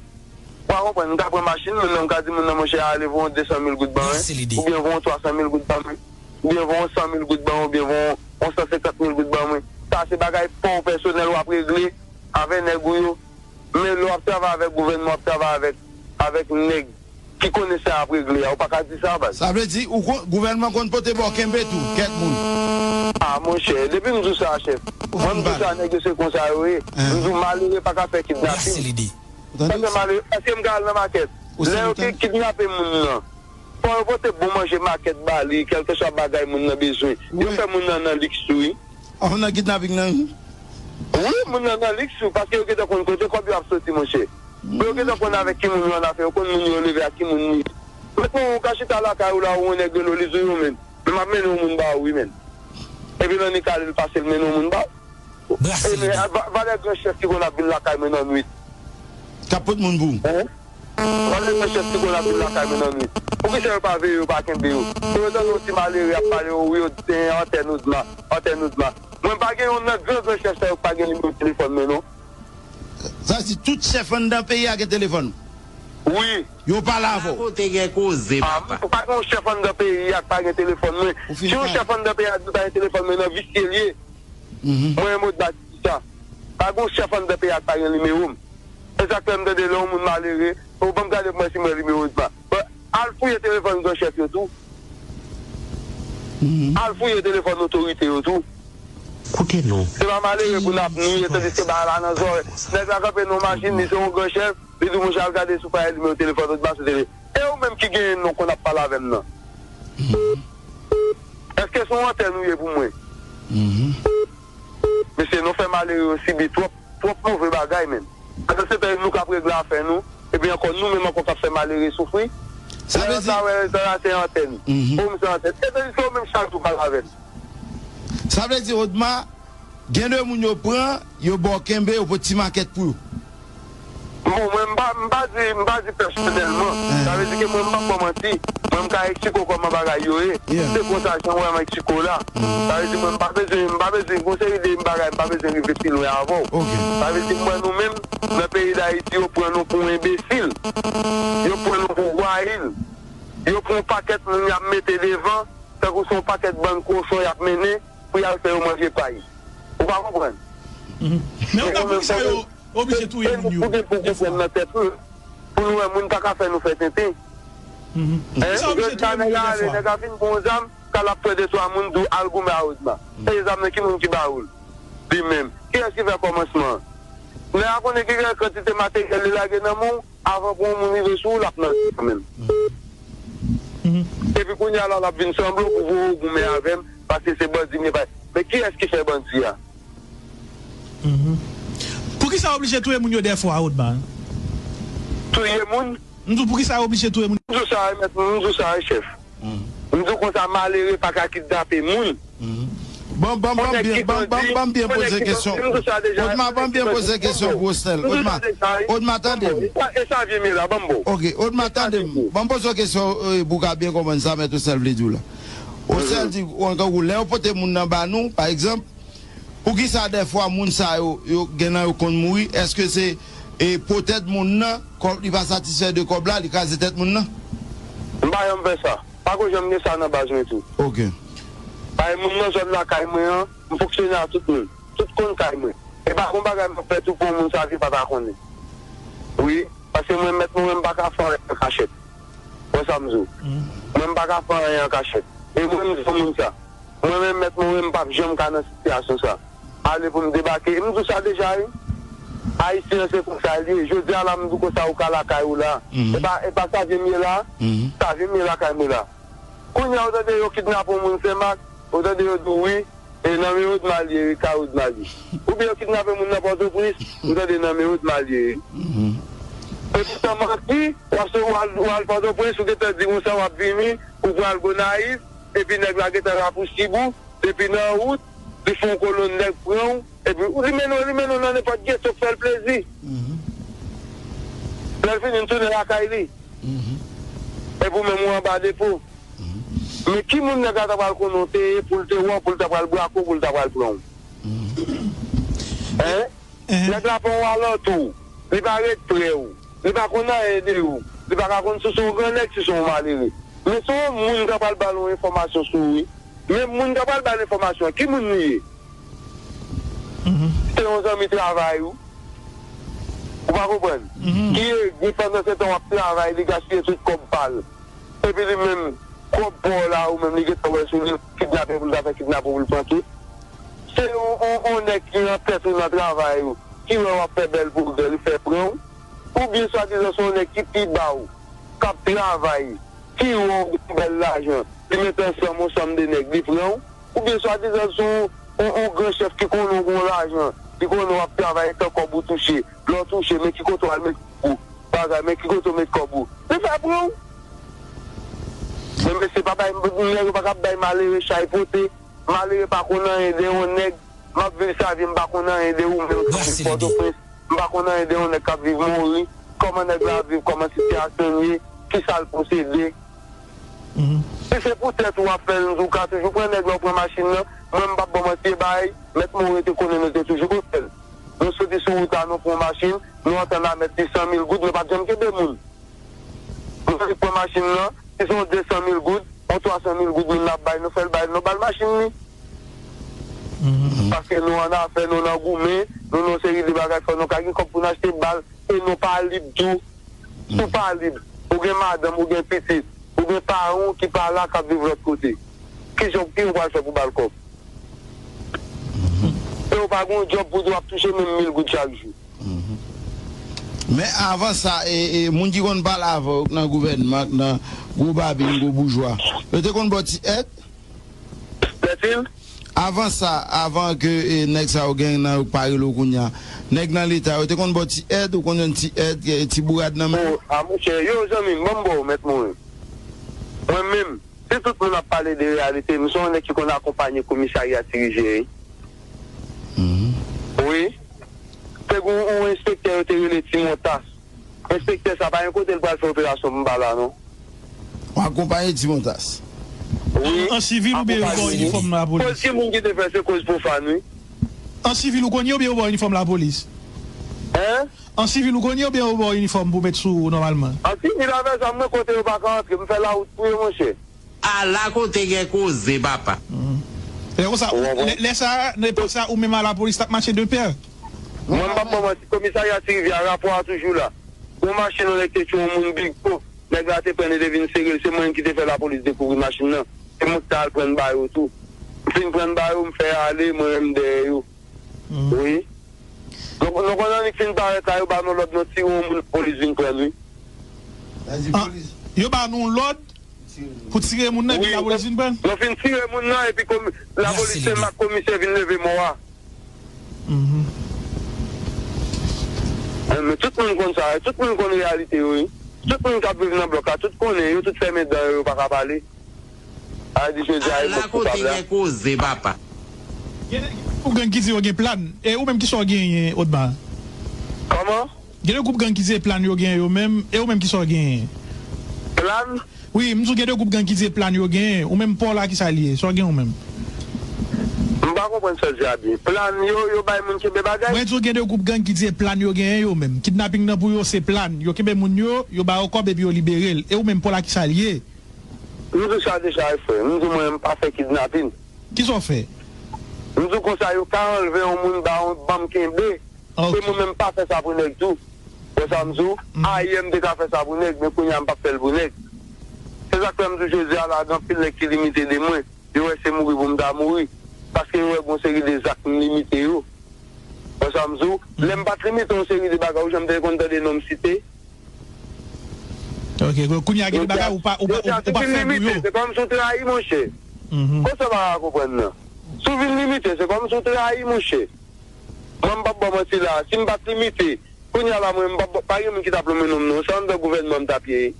Ou pa konprann, m ka pran machin moun nan, m ka di moun nan, monchè, ale voye yon de san mil goud ban mwen, oubyen voye yon twa san mil goud ban mwen, oubyen voye yon san mil goud ban mwen, oubyen voye yon san senkant mil goud ban mwen. Sa se bagay pa w pèsonèl w ap regle avè nèg ou yo. Men lè w ap travay avèk gouvènman, w ap travay avèk, avèk nèg ki konnen sa y ap regle a, ou pa ka di sa, baz. Sa vle di, ou kon, gouvènman konn pote ba w kenbe tou, kèk moun. Ah, monchè, depi m di w sa, chèf. Mwen, m di w sa, nèg yo se konsa yo ye. M di w, malere pa ka fè kidnapin. Sa fè malere, èske m ka al nan makèt? Lè yo ki, kidnape moun nan, fò yo pote bon manje makèt ba li, kèlkeswa bagay moun nan bezwen. Yo fè moun nan nan liks tou, wi. Ou nan kidnaping nan wi. Wi, moun nan nan liks wi, paske yo gentan konn kote kòb yo ap soti, monchè. Yo gentan konn avèk ki moun yo annafè, yo konn moun yo leve ak ki moun li ye. Mentnan, ou ka chita lakay ou la, ou wè yon nèg rele w, li di w, yo, men, men m ap mennen yon moun ba ou, wi, men. Epi l annik ale, l pase, l mennen yon moun ba w. E, men, va- valè gran chèf ki konn ap vin lakay mwen nan nwit. K ap pot moun pou ou. Valè gran chèf ki konn ap vin lakay mwen nan nwit. Poukisa yo pa veye yo, pa kenbe yo? Pou yo tande yon ti malere ap pale, o wi, yo di se antèn Odma, antèn Odma. Mwen pa gen yon nan gran gran chèf sa yo k pa gen nimewo telefòn mwen non. Sa vle di tout chèf anndan peyi a gen telefòn ou? Wi. Yo pale avè w? Kote gen koze papa. Pa gen yon chèf anndan peyi a k pa gen telefòn mwen. Si yon chèf anndan peyi a di l pa gen telefòn mwen, nan visye l ye. Mwen menm Odma ki di sa. Pa gen yon chèf anndan peyi a k pa gen nimewo m. E sa k fè m tande lè yon moun malere, o ban m gade pou m wè si m wè nimewo Odma. Al fouye telefòn gran chèf yo tou. Al fouye telefòn otorite yo tou. Koute non. Se pa malere pou n ap niye, tandiske bagay la nan zòrèy. Nèg la kanpe nan yon machin, li se yon gran chèf, li di w monchè al gade si w pa wè nimewo telefòn Odma sou tele. E ou menm ki genyen non konn ap pale avè m nan? Èske se yon antèn ou ye pou mwen? Mesye, nou fè malere yo sibi twòp, twòp move bagay menm. Pandan se tan e nou k ap regle afè nou, epi ankò nou menm ankò k ap fè malere soufri. Sa vle di sa wè sa la se antèn. Pou m se antèn. E tandiske ou menm chak jou pale avè m. Sa vle di Odma, gen de moun yo pran, yo ba w kenbe, yo pot ti makèt pou yo. Bon, mwen m pa, m pa di, m pa di pèsonèlman. Sa vle di ke mwen m p ap ba w manti. Mwen m ka eksplike w kòman bagay yo ye. Se konsa jan w wè m eksplike w la. Sa vle di mwen m pa bezwen, m pa bezwen, gon seri de bagay m pa bezwen rive pi lwen avè w. Sa vle di m wè nou menm, nan peyi Dayiti, yo pran nou pou enbesil. Yo pran nou pou vwayil. Yo pran yon pakèt moun y ap mete devan, tankou se yon pakèt bann kochon y ap mennen pou y al fè yo manje pay. Ou pa konprann? Men ou ta poukisa yo oblije touye moun yo dèfwa? Pou nou wè moun pa ka fè nou fè tenten. Poukisa yo oblije touye moun yo dèfwa? Nèg la vin pran yon zam, k al ap touye de twa moun, di w al goumen a Odma. E zam nan ki moun ki ba ou l? Li menm. Kiyès ki fè kòmansman an? Nèg la konnen ki kantite materyèl li lage nan men w, avan pou yon moun rive sou ou, l ap nan kanmenm. Epi kounye a la, l ap vin sanble pou voye w goumen avè m, paske se bandi m ye pa. Men kiyès ki fè bandi a? Poukisa yo oblije touye moun yo dèfwa, Odma? Touye moun? M di w poukisa yo oblije touye moun? M di w sa wi mèt mwen, m di w sa wi chèf. M di w konsa malere pa ka kidnape moun. Ban m, ban m, ban m byen, ban m, ban m, ban m byen poze kesyon. Odma, ban m byen poze kesyon pou Osnèl. Odma, Odma, tande m. E sa vye m ye la, ban m ba w. Ok, Odma, tande m. Ban m poze w kesyon pou w ka byen konprann sa mèt Osnèl vle di w la. Osnèl di, tankou lè yo pote moun nan ba nou, pa egzanp, poukisa dèfwa moun sa yo, yo gen nan yo konn mouri? Èske se e pwotèt moun nan, kòb li pa satisfè de kòb la, li kraze tèt moun nan? M pa janm fè sa. Pa ko janm gen sa nan baz mwen tou. Ok. Paske moun nan zòn lakay mwen an, m fonksyone ak tout moun. Tout konn kay mwen. E pa gon bagay m ap fè tou pou yon moun sa ke pa ta konnen. Wi, paske mwen mèt mwen, mwen m pa ka fè anyen an kachèt. Wè sa m di w. Mwen m pa ka fè anyen an kachèt. E mwen m di yon moun sa. Mwen menm mèt mwen, mwen m p ap janm ka nan sitiyasyon sa. Ale pou m debake. M di w sa deja wi. Ayisyen an se konsa l ye. Jodi a la m di w konsa ou ka lakay ou la. E pa, e pa sa vye m ye la. Sa vye m ye lakay mwen la. Kounye a ou tande yo kidnape yon moun Senmak. ou tande yo di w wi, e nan men Odma l ye wi, kay Odma l ye. Oubyen yo kidnape moun nan Pòtoprens, ou tande nan men Odma l ye wi. E poutan manti, w ap sou, w al, w al Pòtoprens, ou gentan di konsa w ap vini, ou pral Gonayiv, epi nèg la gentan rapousib ou, depi nan wout, li fè yon kolonn nèg pran w, epi li mennen w, li mennen w nan nenpòt geto k fè l plezi. Lè l fini, l tounen lakay li. Epi w menm ou anba depo. Men ki moun nèg la ta pral konnen w te ye pou l te wè w, pou l ta pral brake w, pou l ta pral pran w? Hein? Nèg la pa yon alantou. Li pa ret pre w. Li pa konn anyen de ou. Li pa ka konn si w se yon gran nèg, si w se yon malere. Men se yon moun k ap al ba l yon enfòmasyon sou ou wi. Men moun k ap al ba l enfòmasyon an, ki moun li ye? Se yon zanmi travay ou. Ou pa konprann? Ki egri pandan se tan w ap travay, li gaspiye tout kòb pa l. Epi li menm, kòb pa w la, ou menm li gentan wè sou li, kidnape pou l ta fè kidnape pou l pran tout. Se yon, yon, yon nèg ki nan tèt ou nan travay ou, ki wè w ap fè bèl pwogrè, li fè pran w. Oubyen swadizan se yon nèg ki pi ba w, k ap travay, ki wè w gen bèl lajan, li mete ansanm yon sanm de nèg, li pran w. Oubyen swadizan se yon, yon, yon gran chèf ki konnen w gen yon lajan, li konnen w ap travay, tan kòb ou touche, lè w touche, men ki kote w al met kòb ou, bagay, men ki kote w met kòb ou. Li fè pran w. Men mesye pa bay, nèg yo pa ka bay malere chay pote, malere pa konn anyen de yon nèg, m ap viv sa vi, m pa konn anyen de ou menm k ap viv Pòtoprens, m pa konn anyen de yon nèg k ap viv Mori, kòman nèg la ap viv, kòman sitiyasyon l ye, kisa l posede. Si se pou tèt ou w ap fè l, ou ka toujou pran nèg la, ou pran machin nan. Mwen, m p ap ba w manti, e bay, mèt Morin te konnen nou te toujou konn fè l. Nou soti sou wout la, nou pran yon machin, nou antann a mèt li san mil goud, nou pa t janm kenbe moun. Nou soti pran machin nan, si se yon de san mil goud, yon twa san mil goud moun nan ap bay, nou fè l bay, nou ba l machin li. Paske nou annafè, nou nan goumen, nou nan yon seri de bagay, fò nou ka gen kòb pou n achte bal, e nou pa lib tou. Si w pa lib, ou gen madanm, ou gen pitit, ou gen paran w ki pa la, k ap viv lòt kote. Kijan, ki w pral fè pou ba l kòb? E w pa gen yon djòb pou di w ap touche menm mil goud chak jou. Men avan sa, e, e, moun ki konn pale avè w nan gouvènman, nan gwo babin, gwo boujwa, yo te konn ba w ti èd? Avan sa, avan ke, e, nèg sa yo gen nan yo k pa rele w kounye a, nèg nan Leta yo te konn ba w ti èd, ou konn jwenn ti èd, e, ti bourad nan men? O, a monchè, yo, zanmi m, ban m ba w, mèt Morin. Mwen menm, si tout moun ap pale de reyalite, m se yon nèg ki konn akonpanye komisarya Ti Rivyè, wi. Wi. Te gen yon enspektè yo te rele Ti Montas. Enspektè sa pa gen kote l pral fè operasyon pou m pa la non. W akonpanye Ti Montas? Wi. An sivil oubyen yo ba w inifòm lapolis? Koz ki moun ki te fè se koz pwofàn wi. An sivil ou konn ye oubyen yo ba w inifòm lapolis? Hein? An sivil ou konn ye oubyen yo ba w inifòm pou w met sou ou nòmalman? An sivil avè zam mwen kote yo pa ka antre, m fè lawout pou yo monchè. Ala kote gen koze papa. Lè konsa, lè, lè sa, nan epòk sa, ou menm a lapolis t ap mache de pè? Mwen m p ap ba w manti, komisarya Ti Rivyè a, rapò a toujou la. Yon machin yon nèg te tchwe yon moun big po. Nèg la te pran l e te vin sere l. Se mwen menm ki te fè lapolis dekouvri machin nan. Se mwen ki t al pran l ba yo tou. M fin pran l ba yo, m fè ale, mwen menm m dèyè yo. Wi. Donk, nou konn annik fin parèt la, yo ba nou lòd, nou tire yon moun, polis vin pran l, wi. Yo ba nou lòd pou tire moun nan, epi lapolis vin pran l? Nou fin tire moun nan, epi komi-, lapolis Senmak, komisè vin leve mò a. Men tout moun konn sa, tout moun konn reyalite yo, wi. Tout moun k ap viv nan blòk la, tout konnen, yo tout fèmen dan yo, yo pa ka pale. A di jodi a, e mwen k koupab la. Koze, papa. Gen de gwoup gang ki di yo gen plan. E ou menm, kisa w genyen, Odma? Kòman? Gen de gwoup gang ki di se plan yo genyen yo menm. E ou menm, kisa w genyen? Plan? Wi, m di w gen de gwoup gang ki di se plan yo genyen. Ou menm, pa w la, kisa l ye? Sa w gen ou menm? M pa konprann sa w di a byen. Plan yo, yo bay moun kenbe bagay? Mwen di w gen de gwoup gang ki di se plan yo genyen yo menm. Kidnaping nan pou yo, se plan. Yo kenbe moun yo, yo ba yo kòb epi yo libere l. E ou menm, pa w la, kisa l ye? M di w sa deja wi frè m, m di w mwen m pa fè kidnapin. Kisa w fè? M di w konsa yo ka anlve yon moun ba yon banm kenbe. E mwen menm m pa fè sa pou nèg tou. Wè sa m di w? Ayè m te ka fè sa pou nèg, men kounye a m p ap fè l pou nèg. Se sa k fè m di w jodi a la gen anpil nèg ki limite de mwen. Yo wè se mouri pou m ta mouri. Paske yo wè gen yon seri de zak m limite yo. Wè sa m di w? Lè m pa t limite yon seri de bagay, ou janm te konn tande non m site? Ok, kounye a gen de bagay ou pa, ou pa, ou, ou pa fè pou yo. Se kòmsi w trayi, monchè. Mhm. Kote sa pa ka konprann nan? Si w vin limite, se kòmsi w trayi, monchè. Mwen, m p ap ba w manti la. Si m pa t limite, kounye a la, mwen, m p ap, pa gen moun ki t ap lonmen non m, non. Se anndan gouvènman m t ap ye.